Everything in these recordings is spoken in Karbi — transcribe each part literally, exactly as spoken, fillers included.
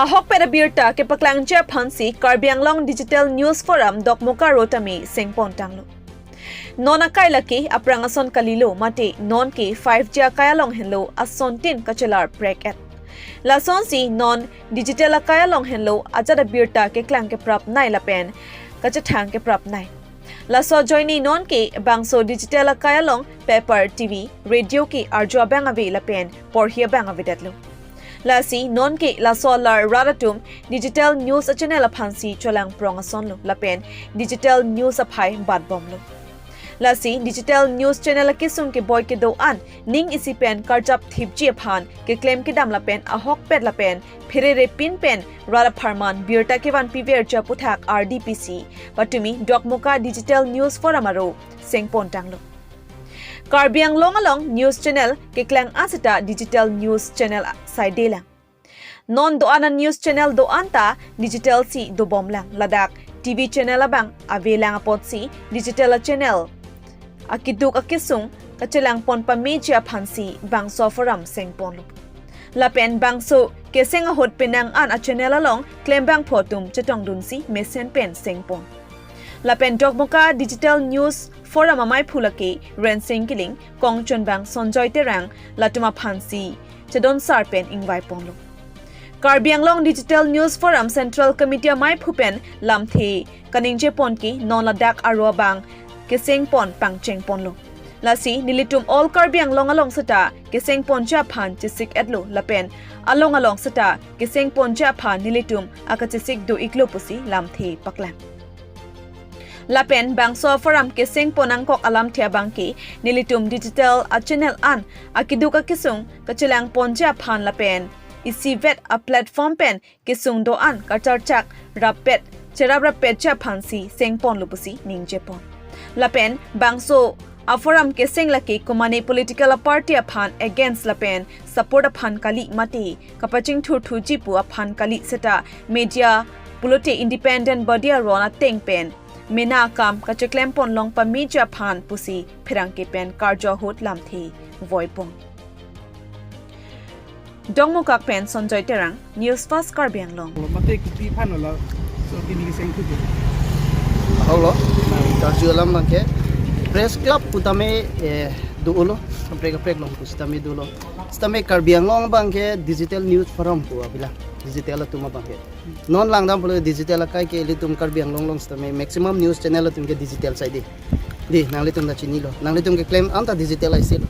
Ahokpet abirta kepaklangji aphansi Karbi Anglong Digital News Forum Dokmoka Road tame sengpon tanglo. Non akai lake aphrang ason kalilo mate non ke five G akai along henlo asontin kachelar prek-et. Lasonsi non digital akai along henlo ajat abirta keklang keprapnei lapen kachethang keprapnei. Laso ajoine non ke bangso digital akai along paper, T V, radio ke arju abang ave lapen porhi abang avedetlo. Lasi non ke laso alar rat atum digital news channel aphansi cholang prong asonlo lapen digital news aphai batbomlo. Lasi digital news channel akesung keboi kedo-an ning isi pen karjap thipji aphan keklem kedam lapen ahokpet lapen pherere pin pen rat apharman birta kevan piverji aputhak R D P C patumi Dokmoka Digital News Forum aro sengpon tanglo. Karbi Anglong along news channel keklang aseta digital news channel saidelang. Non do-an a-news channel do-an ta digital si dobomlang, ladak T V channel abang avelang apotsi digital a-channel akeduk akesung kachelangpon pameji aphansi bangso forum sengponlo. Lapen bangso keseng ahut penang an a-channel along klembangphu atum chetongdunsi mesen pen sengpon. Lapen Dokmoka Digital News Forum amaiphu lake Rensing Killing, kongchunbang Sonjoy Terang latum aphansi chedonsar pen ingvaiponlo. Karbi Anglong Digital News Forum Central Committee amaiphu pen lamthe kaningjepon ke non ladak aro abang kesengpon pangchengponlo. Lasi nelitum All Karbi Anglong along seta kesengponji aphan chesik-etlo lapen along along seta kesengponji aphan nelitum akachesik do-iklo pusi lamthe paklang. Lapen bangso forum kesengpon angkok alamthe abang ke nelitum digital a-channel an akeduk akesung kachelangponji aphan lapen isivet a-platform pen kesung do-an kacharchak rappet cherap rappetji aphansi sengponlo pusi ningjepon. Lapen bangso a-forum keseng lake komane political a-party aphan against lapen support aphan kali mate kapachingthurthuji pu aphan kali seta media pulote independent body aron ateng pen mena akam kacheklempon long pameji aphan pusi pherangke pen karju ahut lamthe voipon. Dokmoka pen Sonjoy Terang, News Fast Karbi Anglong. Mate kopi aphan lo, so kini keseng tutu. Ahok lo, karju alam abangke Press Club pu tame, eh, do-olo, kaprek kaprek along pusitame dolo. Sitame Karbi Anglong abangke Digital News Forum pu avela, digital atum abangke. Non langdam pulo digital akai ke ilitum Karbi Anglong along sitame maximum news channel atum ke digital saide. Dei, nanglitum ta chinilo. Nanglitum keklem anta digital aisi lo.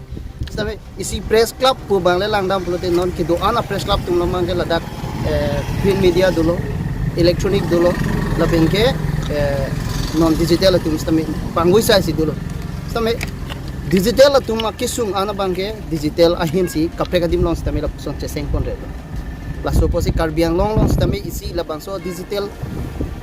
Sitame isi Press Club pu abang le langdam pulote non kedo-an a-Press Club atum lo abangke ladak, eh, print media dolo, electronic dolo, lapen ke, eh, non digital atum sitame pangui saisi dolo. Sitame digital atum akesung an abangke digital ahin si kaprek adim along sitame lapuson chesengponre. Laso apotsi Karbi Anglong along sitame isi labangso digital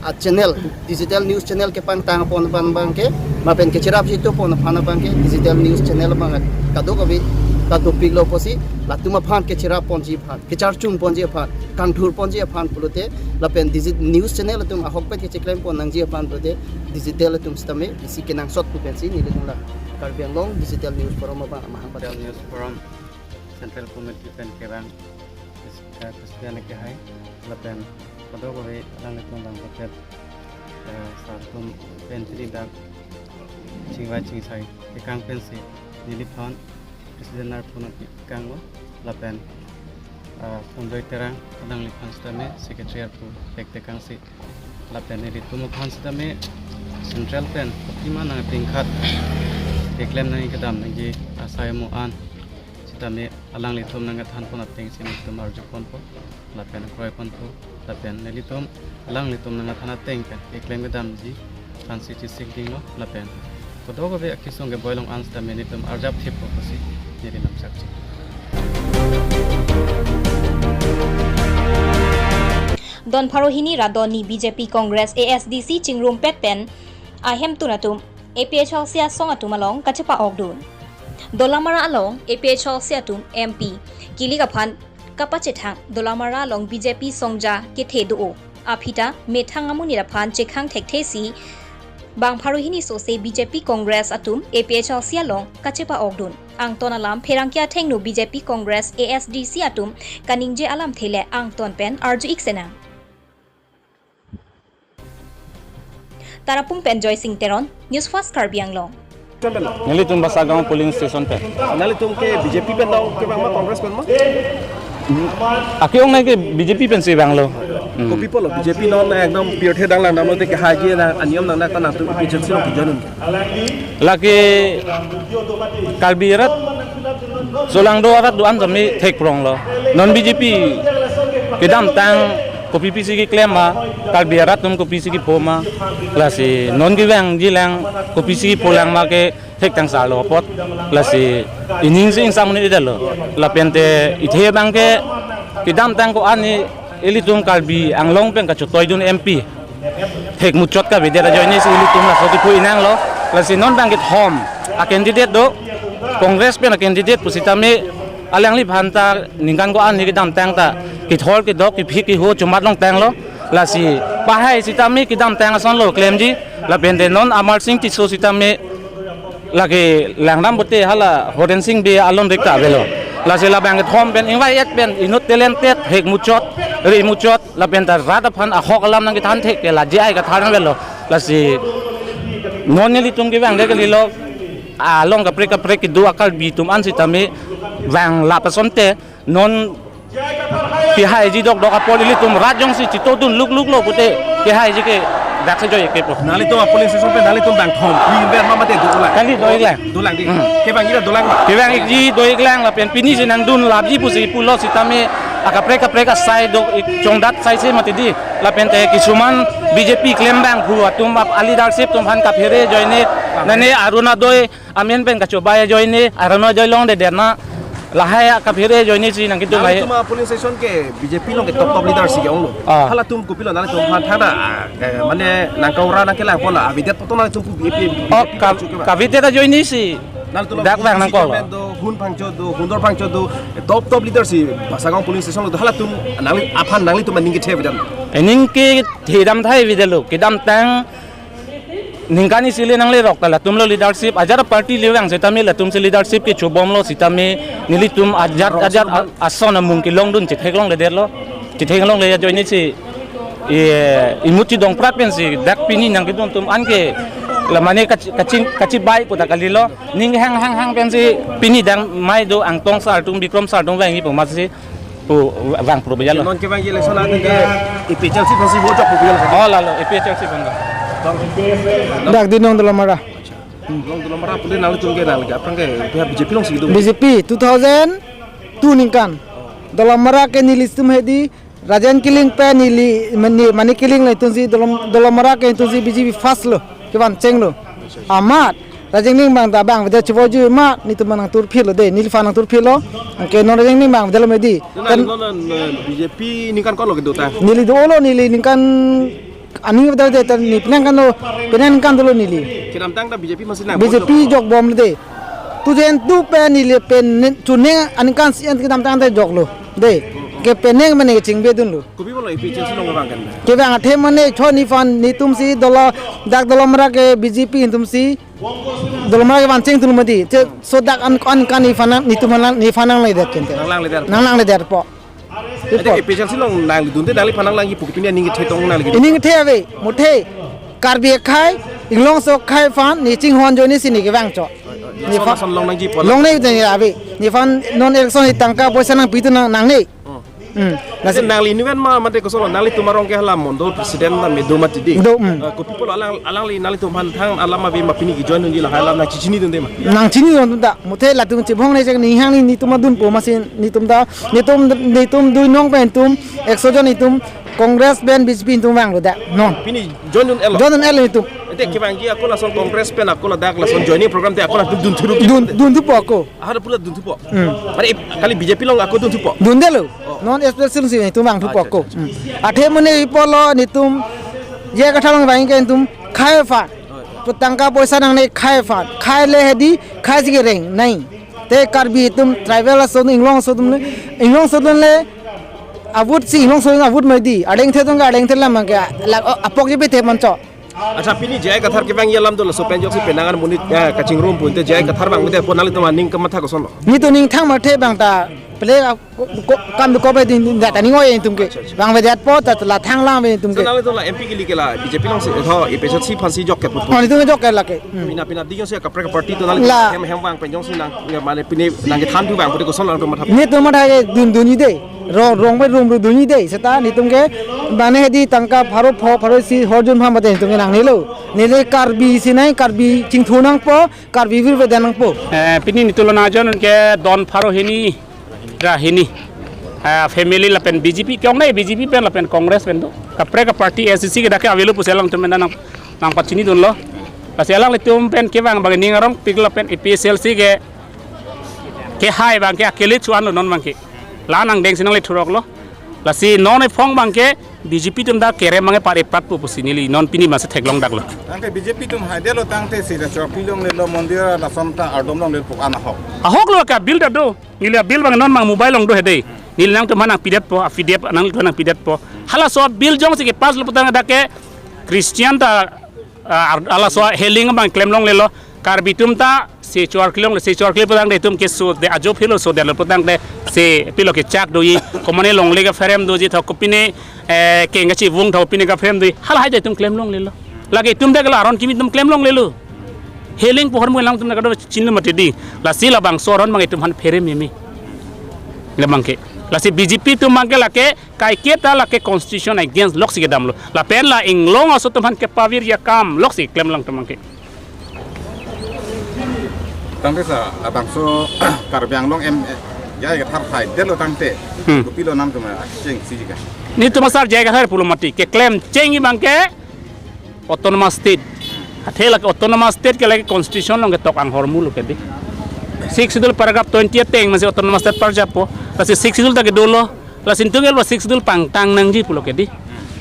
a-channel, digital news channel kepangtang apon aphan abangke, lapen kecherapji atum aphan abangke, digital news channel abang kadokave kadopiklo apotsi, latum aphan kecherapponji aphan, kecharchungponji aphan, kangthurponji aphan pulote, lapen digi-, news channel atum ahokpet kecheklemponji aphan pulote, digital atum sitame isi kenangsot pu pensi nelitum la Karbi Anglong Digital News Forum abang amahang Digital pada. News Forum Central Committee pen kevang, eh, President ke hai, lapen kadokave alanglitum bangpaket, eh, sar atum pen chini dak chingvai chingsai tekang pensi neliphan President arphuno tekanglo, lapen, eh, Sonjoy Terang alangliphan sitame Secretary arpu tek tekangsi. Lapen nelitum aphan sitame Central pen kopi ma nangpingkhat keklem nangji kedam nangji asai mo an sitame alanglitum nangkethanpon atengsi nelitum arjuponpo, lapen kroiponpo, lapen nelitum alanglitum nangkethan ateng pen keklem kedamji aphansi chesik dinglo, lapen kadokave akesung keboi along an sitame nelitum arjap thippo pusi neli lamchak ching. Don pharo hini ra donni B J P Congress A S D C chingrumpet pen ahemtun atum A P H L C asong atum along kachepa-okdun. Dolamara along A P H L C atum M P kilik aphan kapachethang Dolamara along B J P songja kethe do-o. Aphi ta methang amonit aphan chekhang thekthesi bang pharo hini sose B J P Congress atum A P H L C along kachepa-okdun. Angton alam pherangke athengno B J P Congress A S D C atum kaningje alamthe le angton pen arju-ik senang. Tarapung pen Joy Singh Teron, News First Karbi Anglong. Nelitum Basagaon polling station pen. Nanglitum ke B J P pen dong ke bang ma Congress pen ma? Ake ong nai ke B J P pensi vanglo. Hmm. Kopi apotlo B J P non ekdom pirthe dang lang damlo te ke haji na aniyom nang na ta nangtum A P H L C along ke join un ke? Lake Karbi arat, Solangdo arat do-an sami thek pronglo. Non B J P kedamtang kopi pisi keklem ma, Karbi arat atum kopi si kepho ma, lasi non kevangji lang kopi si kepho lang ma ke thekthang salo apot, lasi ining si ingsam ni detlo. Lapen te ithe abang ke kedamtang ko-an ni ilitum Karbi Anglong pen kachotoi dun M P thek muchot kavedet ajoine si ilitum laso kepho inanglo. Lasi non bang kethom a candidate do, Congress pen a candidate pusitame alangliphan ta ningkan ko-an ni kedamtang ta kethor kedok kephi keho chomat longtanglo. Lasi pahai sitame kedamtang asonlo klemji, lapen te non Amarsing Tisso sitame lake langdam pute hala Horensing Bey alon rik ta avelo. Lasi labang kethom pen ingvai-et pen inut talented, thek muchot, ri muchot, lapen ta rat aphan ahok alam nangkethan thek ke la J I Kathar nangvelo. Lasi non nelitum kevang de kalilo, along kaprek kaprek kedo a Karbi atum an sitame vang lap asonte non kehaiji dokdok apot ilitum rat jongsi chito dun lukluklo pute kehaiji ke dak se joike po. Nanglitum a polling station pen nanglitum bang thom, pi ber ma mate dolang. Kali do-ik lang. Dolang di. Hmm. Kevangji la dolang ma? Kevangji do-ik lang lapen pini si nangdun lapji pusi pulo sitame akaprek kaprek asai do-ik chongdat sai se mati di. Lapen te kisuman B J P klem bang hu atum ap a leadership atum aphan kaphere ajoine, nane Arunodoi amen pen kachobai ajoine, Arunodoi longledet na, lahai akaphere ajoine si nangkedun lahai. Nanglitum a polling station ke B J P along ke top top leader si ke-onglo. Ah. Halatum kopilo nanglitum aphan thana, ah, eh, mane nangkaura nangkelang pola, avedet poto nanglitum pu B J P. Oh, B J P ka-, kachu ke ba? Kavedet ajoine si. Nanglitum dak bang nangkoklo. Chairman do, Hun Phangcho do, Hundor Phangcho do, top top leader si Basagaon polling station lo do, halatum nangli aphan nanglitum aning kethe avedet. Ining kethe dam thai avedetlo, kedamtang ningkan isi le nanglerok ta latum lo leadership, ajat party le vang sitame latum si leadership kechobomlo sitame nelitum ajat ajat a-, ason amung kelongdun chethek longledetlo. Chethek longle ajoine si, eh, imut chidong prat pensi dak pini nangkedun atum anke la mane kachi-, kaching-, kachibai pu ta kalilo. Ning hang hang hang pensi pini dang mai do Angtong sar atum, Bikrom sar atum vangji pu masi pu vang pro bejalo. Non kevangji election ate ke A P H L C pensi vote jok pu bejalo. Oh, lalo A P H L C pen do. Dak di non Dolamara. Along Dolamara pule nanglitum ke nangli ke aphrang ke pihak B J P along si kedo. B J P two thousand two ningkan. Dolamara ke nelitum hedi Rajen Killing pen neli mani, mani Killing le tunsi Dolam-, Dolamara ke tunsi B J P first lo, kevan chenglo. Amat Rajen Killing bang ta bang vede chivoju ma netum nangturphitlo de, neliphan nangturphitlo. Anke non Rajen Killing bang vedetlo medi. Nang kan non, non, non B J P ningkan ko lo kedo ta? Neli dolo, neli ningkan ani vede de ta ne penang kan lo, penang kan dolo neli. Kedamtang ta B J P masih nang B J P jokbom de. Two thousand two pen neli pen ne-, chune aningkan si an kedamtang ta joklo de. Ke penang mane chingvedunlo. Kopi apotlo A P H L C along vang kan? Kevang athe mane cho neliphan netum si dolo dak Dolamara ke B J P netum si Dolamara ke van chengthu mati. Te so dak an, an kan neliphan nang, netum nang, neliphan nangledet kente. Nanglangle der. Nanglangle der po. Ate A P H L C along nangli dunde nangliphan nanglangji pu pini aning kethe tong nangli. Ining kethe ave, muthe. Karbi akhei, Inglongso akhei aphan ne chinghon ajoine si ne kevang cho. Ne ason, pha- ason long nangji po. Long ne ne ave. Nephan non election tangka poisa nangpidun nang, nangne. Hmm. Hmm. Nasi nangli inutvet ma mate kosonlo, nanglitum arong ke hala mondol president na medo mati di. Do, hmm. Eh, kopi apotlo alang, alangli nanglitum aphan thang alam ave ma pini kejoin unji lahai alam nangchichinidunde ma? Nangchinidun ta. Muthe latum chibhong ne chek nihang ni netum adunpo masi netum ta, netum, netum dui nong pen netum, ekso jon netum, Congress pen B J P netum vanglo dak. Non. Pini join un-elo? Join un-elo netum. Ete kevangji ako lason Congress pen ako ladak lason joining program te ako latum dunthurup. Dun, dunthupo ako. Ahar pura dunthupo. Hmm. Mane ip-, kali B J P along ako dunthupo. Dundelo. Oh. Non special si netum vangthupo ako. Acha, acha, acha. Hmm. Athe mane ipolo netum je katha long vang ke netum khai aphan. Oh, oh. Pu tangka poisa nangne khai aphan. Khai le hedi khai si kereng nai. Te Karbi atum tribal aso Inglongso atum le, Inglongso atum le avote si Inglongso atum avote mati. Adengthe atum ke adengthe lam ke la, oh, apok je bethe mancho. Accha, pini J I Kathar kevangji alam do, laso pen jongsi penang an monit, eh, kachingrum pu te J I Kathar vangvedet apot nanglitum aning kamatha kosonlo? Nelitum aning thang mathe abang ta pele, ah, ko-, ko-, kam do kopai din, din, ta ning oi nelitum ke. Vangvedetpo ta la thang lang ave nelitum ke. So nanglitum la M P kili ke la B J P along si, eh, tho, A P H L C aphansi jokket pu. Oh, nelitum jokket lake. Hmm. Pina, pina di jongsi kaprek party atum nanglitum La. hem, hem vang pen jongsi nang, ya, mane pini nangkethan thu vang pu te koson nangtum matha? Nelitum matha ke dun dunji de. Rong, rong pen rong dunji de. Seta nelitum ke mane hedi tangka pharo pho, pharo isi horjun pham mate nelitum ke nangnelo. Neli Karbi si nai, Karbi chingthu nangpo, Karbi virveda nangpo. Eh, pini nelitum lo najon ke don pharo hini, ra hini. Eh, family lapen B J P, kong nai B J P pen lapen Congress pen do. Kaprek aparty A I C C ke dak ke avelo pusi alangtum pen nang, nangpachini dunlo. Lasi alanglitum pen kevang abang ning arongpik lapen A P H L C ke, kehai abang ke akele chuan lo non abang ke. La nangdeng si nangle thurok lo. Lasi non ephong abang ke B J P atum ta kerem abang ke pare prat pu pusi neli non pini masi theklong dak lo. Tangte B J P atum haidetlo tangte si la chokpi longlelo, mondir lason ta ardom longlelo pu an ahok. Ahok lo ke bill ta do. Neli a-bill abang non abang mobile along do hedi. Neli nangtum aphan nangpidetpo, a-P D F nangtum aphan nangpidetpo. Halaso a-bill jongsi kepass lo putang dak ke Christian ta, ah, ar-, halaso healing abang klem longlelo. Karbi atum ta se chor klong, se chor kle putang de atum ke so de ajo philo so de lo putang de se pilo kechak doji, komane longle kapherem doji tho kopine, eh, keng kachivung tho kopine kapherem doji. Hala haidetlo atum klem longlelo. Lake atum dak ke la aron kimi atum klem longlelo. Healing pohor mu alangtum na kado chinlo mati di. Lasi labangso aron abang itum aphan phere meme. Labang ke. Lasi B J P atum abang ke lake kaiketa lake constitution against loksi kedamlo. Lapen la inglong aso atum aphan kepavir akam loksi klem alangtum abang ke. Tangte sa, labangso Karbi Anglong M, J I Kathar haidetlo tangte. Hmm. Kopilo nangtum achengsi ji ke? Nelitum asar J I Kathar pulo mati. Keklem chengji abang ke autonomous state. Athe lake autonomous state ke lake constitution along ketok anghor mulo ke di. Sixth Schedule paragraph twenty ateng masi autonomous state parjappo. Lasi Sixth Schedule ta kedolo. Lasi nelitum ke lo Sixth Schedule pangtang nangji pulo ke di.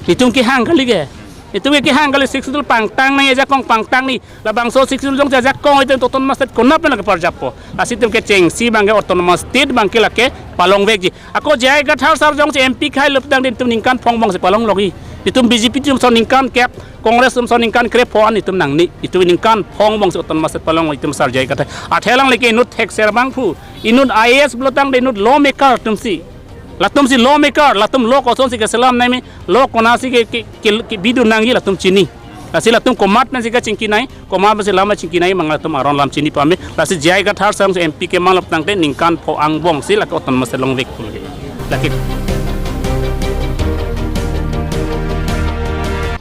Nelitum kehang kali ke. Nelitum ke kehang kali Sixth Schedule pangtang nangji, ajakong pangtang nangji. Labangso Sixth Schedule jongsi ajakong oi te autonomous state konat pen lake parjappo. Lasi nelitum kechengsi abang ke autonomous state abang ke lake palongvekji. Ako J I Kathar sar jongsi M P kehai lo putang de nelitum ningkan phong abang si palong longji. Nelitum B J P atum ason ningkan kep, Congress atum ason ningkan krepho an nelitum nangne. Nelitum ningkan phong abang si autonomous state palong nelitum asar J I Kathar. Athe alanglike inut thekser abangphu, inut I A S pulo tang de inut lawmaker atum si. Latum si lawmaker, latum law kosonsi keselam nangji, law konatsi ke, ke, ke, kebidun nangji latum chini. Lasi latum komat pensi kachingki nangji, komat pensi lam chingki nangji abang latum aron lam chini pame. Lasi J I Kathar sar M P kemang lo tangte ningkan pho angbong si lake autonomous state longvek pulo ke. Lake.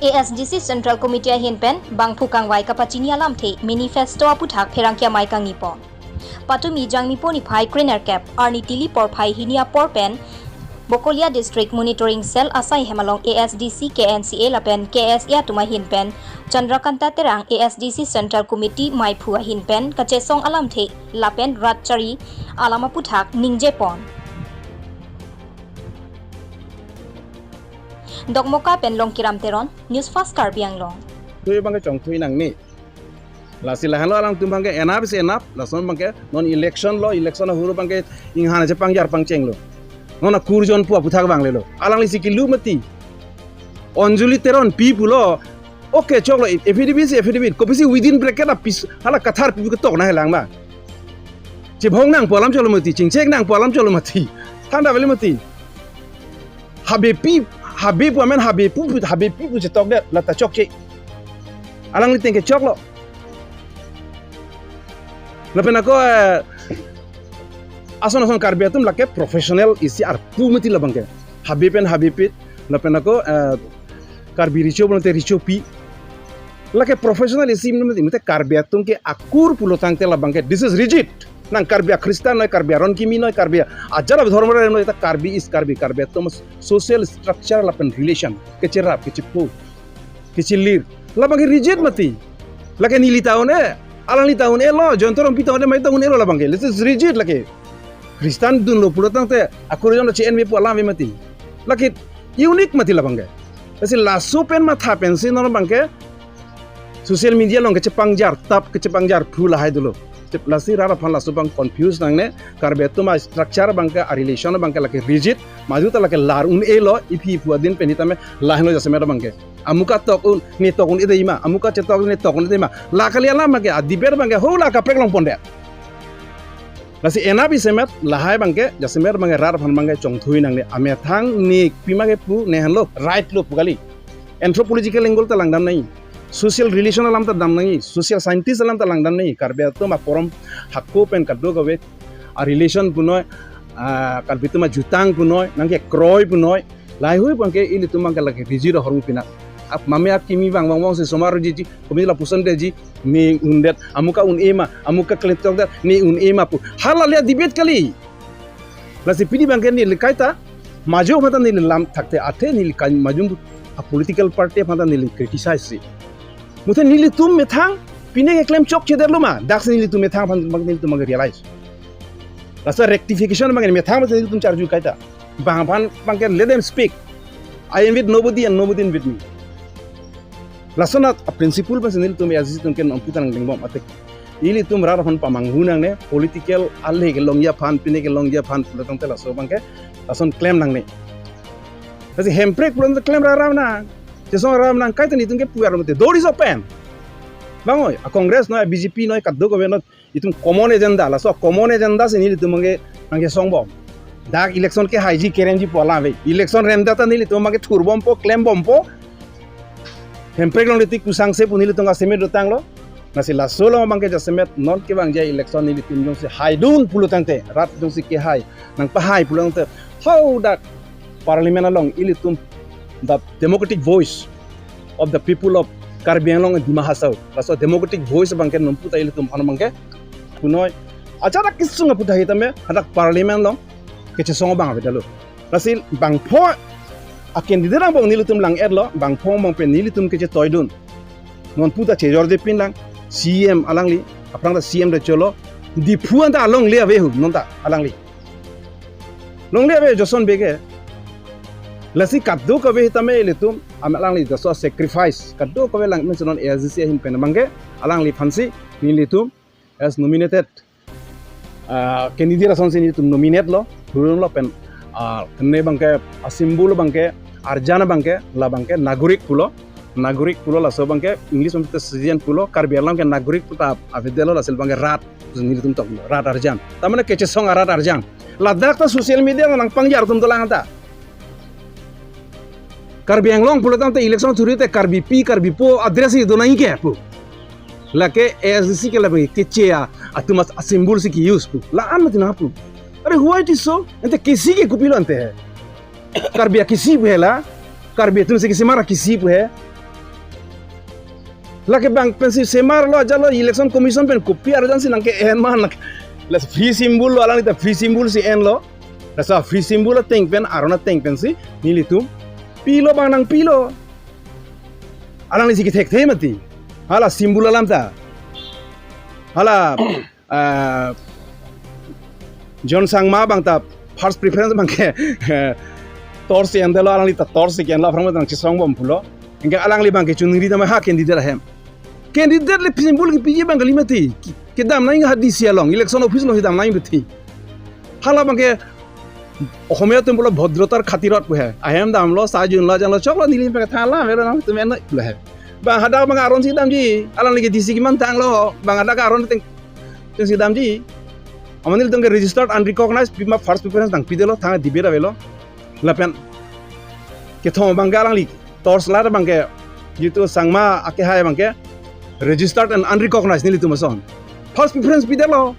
A S D C Central Committee ahin pen bangphu kangvai kapachini alamthe manifesto aputhak pherangke amei kangni pon. Patumi Jangmipo niphai krenerkep arni tili porphai hini apor pen Bokolia District Monitoring Cell asai hem along A S D C, K N C A lapen K S A atum ahin pen Chandrakanta Terang, A S D C Central Committee meiphu ahin pen kachesong alamthe lapen rat chari alam aputhak ningje pon. Dokmoka pen Longkiram Teron, News Fast Karbi Anglong. Thui abang ke chongthui nangne. Lasi lahenlo alangtum abang ke enough is enough. Lason abang ke non election lo, election ahut abang ke inghan aja pangjar pangchenglo. Non akur jonpo aputhak vanglelo. Alangli si kilu mati. Anjali Teron pi pulo. Okay, choklo, affidavit si affidavit. Kopisi within bracket a pis, hala Kathar pi ketok nanghelang ma. Chebhong nangpo alam cholo mati, chingchek nangpo alam cholo mati. Thanda vele mati. Habepi, habe pu amen habepu, habepi pu chetok det, la ta chokche. Alangli ateng ke choklo. Lapen ako, eh, ason ason Karbi atum lake professional isi arpu mati labang ke. Habe pen habepit, lapen ako, eh, Karbi Recho pulote Rechopi. Lake professional isi mati, mate Karbi atum ke akur pulo tangte labang ke, this is rigid. Nang Karbi a-Christian noi, Karbi aron kimi noi, Karbi a-, ajar a-dhormo noi, ta Karbi is Karbi, Karbi atum social structure lapen relation, kecherap, kechepo, kechelir. Labang ke rigid mati. Lake neli ta un-e, alangli ta un-elo, Jayanta Rongpi ta un-e, mei ta un-elo labang ke. This is rigid lake. Christian dunlo pulo tangte, akur jon che-envepo alam ave mati. Lake unique mati labang ke. Lasi laso pen matha pensi non abang ke Social media along kechepangjar tap, kechepangjar phu lahai dolo. Lasi rat aphan laso abang confuse nangne, Karbi atum a-structure abangke, a-relation abangke lake rigid, maju ta lake lar un-elo, iphi iphu adin pen hitame lahelo jasemet abangke. Amuka tok un, ne tok un-edetji ma, amuka chetok un, ne tok un-edetji ma. La kali alam abangke, a-debate abangke, ho la kaprek longpondet. Lasi enap isemet, lahai abangke, jasemet abangke, rat aphan abangke chongthui nangne, amethang ne pima kepu, ne henlo, right lo pu kali. Anthropological angle ta langdam nangji. Social relation alam ta dam nangji. Social scientist alam ta langdam nangji. Karbi atum aporom hako pen kadokave a-relation punoi, a, Karbi atum ajutang punoi, nangkekroi punoi. Lahai hui abangke ilitum abangke lake rigid ahormu pina. Ap mame akimi vang vang vang si somar jiji, kami lapuson detji, ne undet, amuka un-e ma, amuka kletokdet, ne un-e ma pu. Hala le debate kali. Lasi pini abangke neli kaita, maju aphan ta neli lam thakte athe neli kai maju a-political party aphan ta neli criticize si. Muthe nelitum methang, pine keklem chokchedetlo ma, daksi nelitum methang aphan abang nelitum abangke realize. Laso rectification abangke methang aphan nelitum charju kaita. Bang aphan abangke let them speak. I am with nobody and nobody with me. Lason a-principle pensi nelitum A I C C atum ke non puta nangdingbom atik. Ilitum rat aphan pamanghu nangne, political ale kelongji aphan, pine kelongji aphan, pulo tangte laso abangke, lason klem nangne. Lasi Hemprek pulo tangte klem ra ram nang, chesong ra ram nang, kaita nelitum ke puar mate, door is open. Bang oi, a-Congress noi, a-B J P noi, kadokave noi, itum common agenda, laso common agenda si nelitum abangke, abangke songbom. Dak election kehaiji keremji pu alam ave. Election remdet ta nelitum abangke thurbompo, klembompo. Hemprek along detik pusang se pu nelitum asemet dotanglo. Lasi laso along abangke jasemet non kevangji a-election nelitum jongsi haidun pulo tangte, rat jongsi kehai, nangpahai pulo tangte, how that parliament along ilitum the democratic voice of the people of Karbi Anglong and Dima Hasao. Laso democratic voice abangke non puta ilitum aphan abangke punoi. Acharak kesung aputhak hitame hadak parliament along kechesong abang avedetlo. Lasi bangpho a-candidate angbong nelitum lang-etlo, bangpho angbong pen nelitum kechetoidun. Non puta chejor de pin lang, C M alangli, aphrang ta C M de cholo, Diphu anta alongle ave hu, non ta alangli. Longle ave Joson Bey ke. Lasi kadokave hitame ilitum, am alangli jaso sacrifice, kadokave lang mention A I C C ahin pen abangke, alangliphansi, nelitum, as nominated, ah, candidate asonsi nelitum nominate lo, thurunlo pen, ah, kene abangke, a-symbol abangke, arjan abangke, la abangke, nagorik pulo, nagorik pulo laso abangke, English along ta citizen pulo, Karbi Anglong ke nagorik puta avedetlo, laso abangke rat, nelitum toklo, rat arjan. Tamane kechesong arat arjan. Ladak ta social media nangpangjar atum dolang anta. Karbi Anglong pulo tangte election thurte Karbipi, Karbipo address si donai ke pu. Lake A I C C ke labe keche a, atum a-symbol si ke-use pu. La-an mati nang pu. Are why it is so? Ante kesi ke kopilo ante. Karbi akesi pu he la. Karbi atum si kesemar akesi pu he. Lake bang pensi semarlo ajatlo election commission pen kopi arjan si nangke-en ma nang. La free symbol lo alangli ta free symbol si enlo. Laso free symbol ateng pen, aron ateng pensi, nelitum pilo bang nangpilo. Alanglisi kethekthe mati. Hala symbol alam ta. Hala, ah, John Sangma abang ta first preference abangke, torch si endetlo, alangli ta torch si ke-enlo, aphrang abang ta nangchesongbom pulo. Anke alangli abangke chunri tame ha candidate ahem. Candidate le symbol kepiji abang kali mati. Ke-, kedam nangji ha D C along, election office along kedam nangji mati. Hala abangke Ohomia atum pulo bhodrotar khatirot pu he. Ahem damlo, sajunlo, janlo, choklo, neli abangke thanla, melo nangtum en noi pu he. Bang hadak abang aron si damji, alangli ke D C keman tanglo, bang hadak aron ateng, ateng si damji. Amat nelitum ke registered unrecognized, pima first preference nangpidetlo, thang debate avelo. Lapen kethom abangke alangli torch light abangke, jitu Sangma akehai abangke, registered and unrecognized nelitum ason. First preference pidetlo.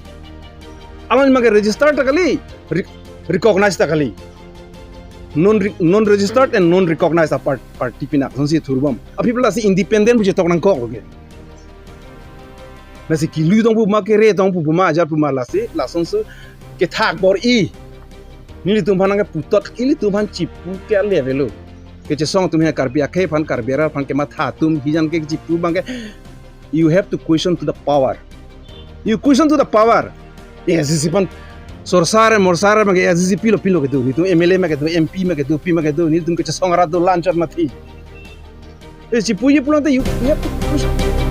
Alangli abangke registered ta kali, re-, recognized ta kali. Non re-, non registered and non recognized a part-, party pina, sonsi thurbom. Aphi pala si independent pu chetok nangkok ke. Lasi kelui tong pu ma, kere tong pu ma, ajat pu ma lasi, lasonsi kethak bor-i. Nelitum aphan nangkeputot, ilitum aphan chipu ke ale avelo. Kechesong atum he Karbi akhei aphan, Karbi arat aphan kematha atum hijan ke chipu abangke, you have to question to the power. You question to the power. A I C C aphan sorsar, morsar abangke A I C C pilo, pilo kedo. Nelitum M L A ma kedo, M P ma kedo, P ma kedo. Nelitum kechesong arat do lanchot mati. Eh, chipuji pulote you, you have to push.